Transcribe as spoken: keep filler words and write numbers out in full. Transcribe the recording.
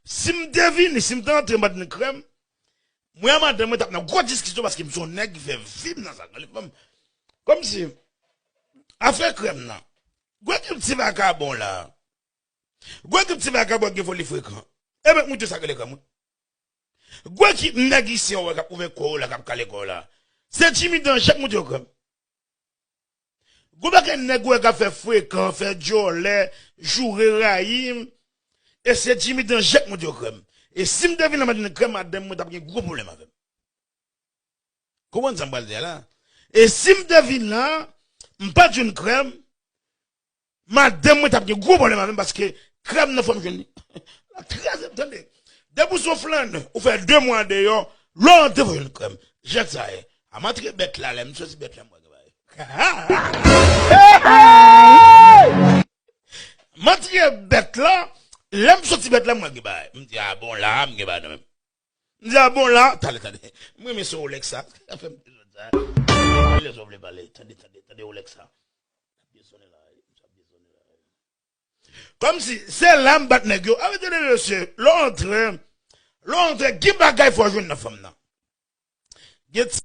Si m te vini, si m te antre, m pa t vin krèm, mwen a madanm mwen t ap nan gwo diskisyon paske m se yon nèg ki fè vi m nan sa k rele fanm. Kòmsi, afè krèm nan. Gwo ekip ti vakabon la. Gwo ekip ti vakabon ki gen foli frekan. E mèt moutre sa k rele krèm, wi. Gwo ekip nèg isi an wè k ap ouvè kò yo la, k ap kale kò yo la. Se Jimmy Danje k moutre yo krèm. Gwo pakèt nèg ou wè k ap fè frekan, fè djòlè, joure, rayi m. E se Jimmy Danje k moutre yo krèm. E si m te vin la, m te vin krèm, madanm mwen t ap gen gwo pwoblèm avè m. Konprann sa m pral di a la? E si m te vin la, m pa t jwenn krèm, madanm mwen t ap gen gwo pwoblèm avè m paske krèm nan fò m jwenn li. Trè, tande. Depi w se yon flannè, ou fè de mwa deyò, lè w rantre fò w jwenn krèm. Jèk sa ye. A m antre bèt la, lè m soti bèt la, m wè gen bagay. M antre bèt la, lè m soti bèt la, m wè gen bagay. M di, a bon, la, m gen bagay nan men m. M di, a bon, la, tande, tande. M renmen son Rolex sa. Sa fè m bezwen sa. Pale sa w vle pale. Tande, tande, tande Rolex sa. L ap byen sonnen la, wi. L ap byen sonnen la, wi. Kòmsi, se la m bat nèg yo. Arete de mesye. Lè w antre, lè w antre, gen bagay fò w jwenn nan fanm nan. Gen ti